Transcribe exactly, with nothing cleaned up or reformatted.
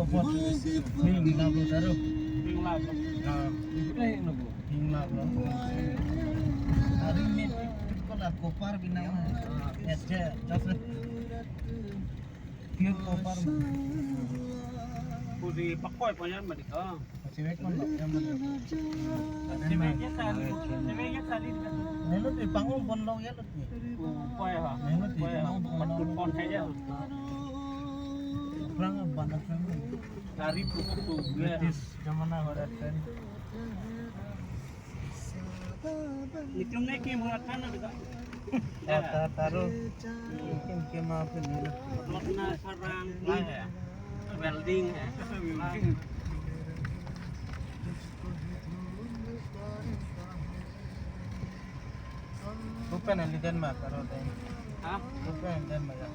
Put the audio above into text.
Hing lap lo taru. Hing lap lo. Ah. Hing lap lo. Hari ini itu kola copper binang. Ah. S J, just pure copper. Puri pakoi panyar mati ka. Cewek pon lok yang mana? Cewek ya sali, cewek ya sali. Nelo di pangong pon lok ya lo di. Koi ha. Nelo di pangong pon lok. Pon saja. Perang apa nak perang? Dari pukul tujuh ya. British zaman awal kan. Nitum ne kim huratan na ka? Tata taru. Kim kim apa ni? Lok na sarang. Welding. Bukan yang di Denmark, taru deh. Hah? Bukan yang Denmark ya.